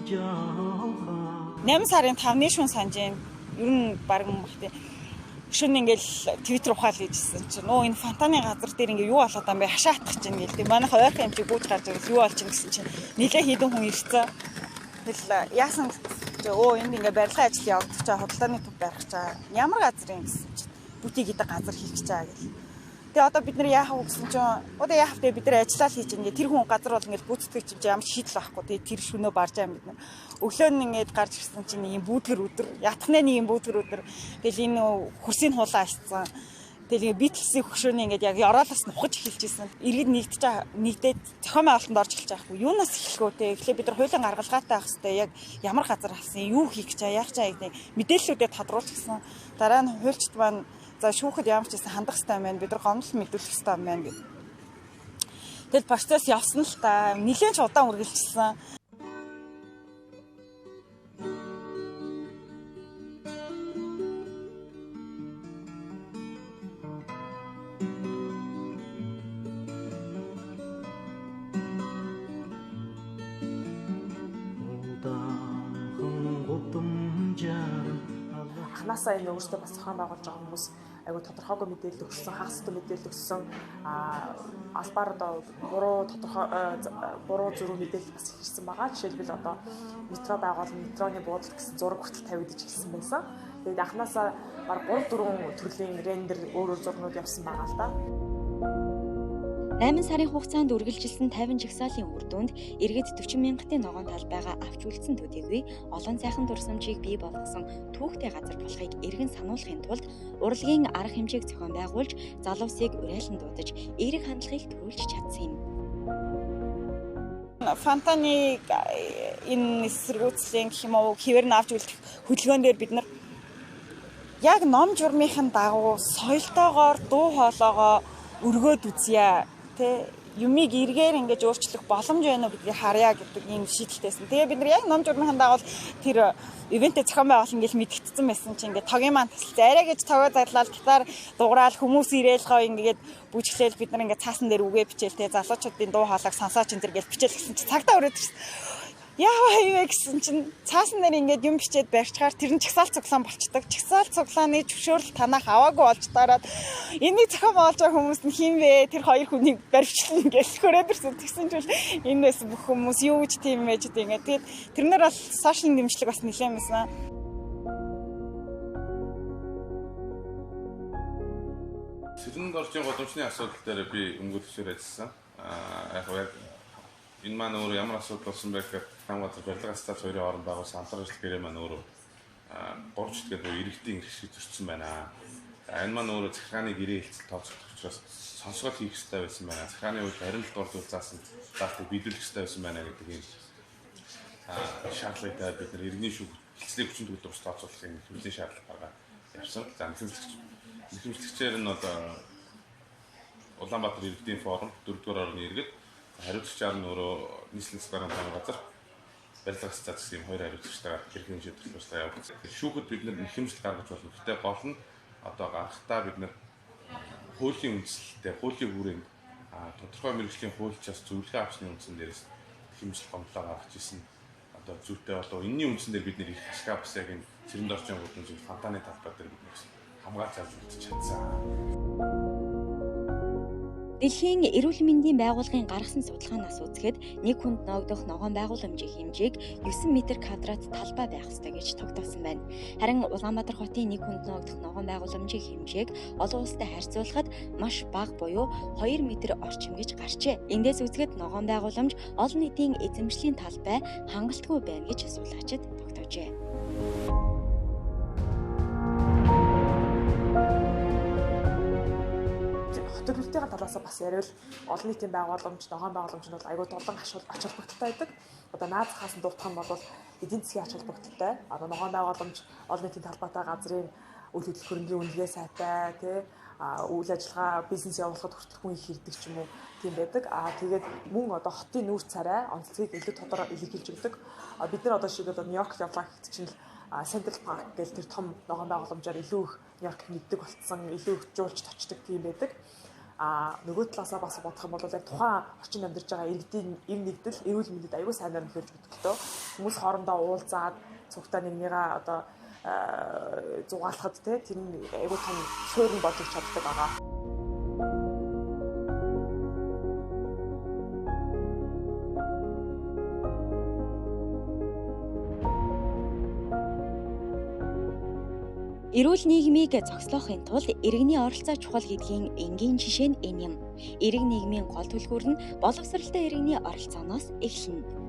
8 сарын 5-ны шүн санаж байна. Ер нь баг мөн шүн ингээл Twitter ухаал хийжсэн чинь нөө энэ фонтаны газар дээр ингээ юу болоод юм бэ, хашаа атгах чинь гээл. Тэг манайха ойрхон юм чи гүйж гарч ирэл юу болж чинь гэсэн чинь нилээ хідэн хүн ирсэн. Тэгэл яасан чи өө энд ингээ барилгын ажил явагдаж чаа, худалдааны төв барих чаа. Ямар газар юм гэсэн чинь бутик гэдэг газар хийх чаа гэл. Тэгээ одоо бид нар яах вэ гэсэн чинь одоо яах вэ, бид нар ажиллаа л хийж ингээ тэр хүн газар бол ингээ гүйцэтгэх чинь ямар шийдэл байхгүй. Тэгээ тэр шөнөө барж байгаа юм бид нар. Өглөө нь ингээд гарч ирсэн чинь нэг юм бүүдгэр өдөр, ятхнаа нэг юм бүүдгэр өдөр. Тэгэл энэ хөрсийн хулаа ачсан. Тэгэл ингээ Битлсийн хөшөөний ингээд яг ёроолоос нухаж эхэлж исэн. Иргэд нэгдэж нэгдээд зохион байгуулалтанд орж эхэлж байгаа хгүй. Юунаас эхлэх вэ те? Эхлээ бид нар хуулийн гаргалгаатай байх хэвээр яг ямар газар авсан, юу хийх чаа, яах чаа гэдэг мэдээллүүдэд тодруулж гисэн. Дараа нь хуульчд маань за шүүхэд ямар ч гэсэн хандах хэрэгтэй юм байна. Бид нар гомдол мэдүүлэх хэрэгтэй юм байна гэв. Тэгэл процесс явсан л та. Нилээн ч удаан үргэлжилсэн. Анхнаасаа энэ өөрсдөө бас зохион байгуулж байгаа хүмүүс айгүй тодорхойгүй мэдээлэл өгсөн, хагас өстө мэдээлэл өгсөн, албаар одоо буруу тодорхой буруу зөрүү мэдээлэл бас ирсэн байгаа. Жишээлбэл одоо метро байгуулна, метроны буудал гэсэн зураг хүртэл тавигдаж ирсэн байсан. Тэгээд анхнаасаа баг 3-4 төрлийн рендер өөр өөр зургнууд явсан байгаа л да. 8 сарын хугацаанд үргэлжилсэн 50 жагсаалын үр дүнд иргэд 40 мянгатын ногоон талбайгаа авч үлдсэн төдийгүй олон сайхан дурсамжийг бий болгосон түүхтэй газар болохыг эргэн сануулахын тулд урлагийн арга хэмжээг зохион байгуулж, залуусыг урайлан дуудаж, эерэг хандлагыг төрүүлж чадсан юм. Фонтаныг энэ эсэргүүцлийн гэх юм уу хэвээр нь авч үлдэх хөдөлгөөн дээр бид нар яг ном журмынхын дагуу соёлтойгоор дуу хоолойгоо өргөөд үзье. Тэ юмыг эргээр ингэж өөрчлөх боломж байна уу гэдгийг харъя гэдэг ийм шийдэлтэйсэн. Тэгээ бид нар яг ном журмынхын дагуу тэр ивентээ зохион байгуулна гэж мэдгэцсэн байсан чинь ингээд тогийн маань тасалсан. Арай гэж тогоо задлал, гитар дуграал, хүмүүс ирээл гоё ингээд бүжиглээл бид нар ингээд цаасан дээр үгээ бичээл тэ залуучуудын дуу хоолойг сонсооч энэ төр гэж бичээл гэсэн чинь цагтаа өрөөд ирсэн. Яава хийвэ гэсэн чинь цаасан дээр ингээд юм бичээд барьчгаар тэр нь чагсаал цуглаан болчдөг. Чагсаал цуглааны зөвшөөрөл танах аваагүй болж дараад энийг зохион байгуулж байгаа хүмүүс нь хин вэ? Тэр хоёр хүнийг барьчлаа ингээд хөрөөд ирсэн. Тэгсэн чинь энэ байсан бүх хүмүүс юу гэж тийм байж гэдэг ингээд. Тэгээд тэрнэр бол сошиал дэмжлэг бас нэлээд байсан. Сэрэн доржийн годомчны асуудал дээр би өмгөөлөгчөөр ажилласан. Яг энэ маань өөрөө ямар асуудал болсон бэ гэхээр там газар барилга астаас хоёрын хооронд байгуулсан хамтран ажил гэрээ маань өөрөө 3 читгэл буюу иргэдийн эрх шиг зөрчсөн байна. За энэ маань өөрөө захиргааны гэрээ хэлцэл тооцогдох учраас сонсгол хийх ёстой байсан байна. Захиргааны үед баримт дур зүйл заасан заалтыг биелүүлэх ёстой байсан байна гэдэг ийм шаардлагатай бид нар иргэний шүүх хэлцлийг хүчин төгөлдөр ус тооцоолохын хэмжээний шаардлага гаргаад явсан. За нэхэмжлэгчээр нь одоо Улаанбаатар иргэдийн форум 4-р орны иргэд, хариуцагчаар нь өөрөө нийслэлийн засгийн там газар барилга ассоциац гэсэн юм хоёр хариуцагчтайгаар хэрхэн шийдвэр гаргаж явагдсан. Шүүхэд бид нар нэхэмжил гаргаж болно. Гэхдээ гол нь одоо гаргахдаа бид нар хуулийн үндсэлтэй, хуулийн хүрээнд тодорхой мэргэжлийн хуульчаас зөвлөгөө авсны үндсэн дээрээс нэхэмжил гомдлоо гаргаж ирсэн. Одоо зүйтэй болов. Энэний үндсэн дээр бид нэр их ашгаа бас яг энэ Цэрэн доржийн гудамжийн фонтаны талбай дээр бид нар хамгаалж авч үлдчих чадсан. Дэлхийн эрүүл мэндийн байгууллагын гаргасан судалгаанаас үзэхэд нэг хүнд ноогдох ногоон байгууламжийн хэмжээг 9 м квадрат талбай байх ёстой гэж тогтоосон байна. Харин Улаанбаатар хотын нэг хүнд ноогдох ногоон байгууламжийн хэмжээг олон улстай харьцуулахад маш бага буюу 2 м орчим гэж гарчээ. Эндээс үзэхэд ногоон байгууламж олон нийтийн эзэмшлийн талбай хангалтгүй байна гэж судлаачид тогтоожээ. Хөтөлбөртийн талаас бас яриул олон нийтийн байгууламж, ногоон байгууламж нь бол айгүй дулаан ач холбогдолтой байдаг. Одоо наад захаас нь дуртах юм бол эдийн засгийн ач холбогдолтой. Одоо ногоон байгууламж олон нийтийн талбайтай газрын үйл хөдлөх хөрөнгийн үнэлгээ сайтай, тий, үйл ажиллагаа, бизнес явуулахад хүртэл хүн их ирдэг ч юм уу тийм байдаг. Тэгээд мөн одоо хотын нүүр царай онцлогийг илүү тодорхой илэрхийлж өгдөг. Бид нар одоо жишээлбэл Нью-Йоркт явлаа гэхэд чинь Central Park гэл тэр том ногоон байгууламжаар илүү их Нью-Йорк мэддэг болцсон, илүү их жуулчд очдог тийм байдаг. Нөгөө талаасаа бас бодох юм бол яг тухайн орчинд амьдарч байгаа иргэдийн эв нэгдэл, эрүүл мэндэд аюул сайнаар нөлөөлж өгдөг. Хүмүүс хоорондоо уулзаад цугтаа нэгнийгээ одоо зугаалахад те тэр нь айгүй том суурь нь болж өгч чаддаг байгаа. Эрүүл нийгмийг зогслоохын тулд иргэний оролцоо чухал гэдгийн энгийн жишээ нь энэ юм. Эрэг нийгмийн гол түлхүүр нь боловсралтай иргэний оролцооноос эхэлнэ.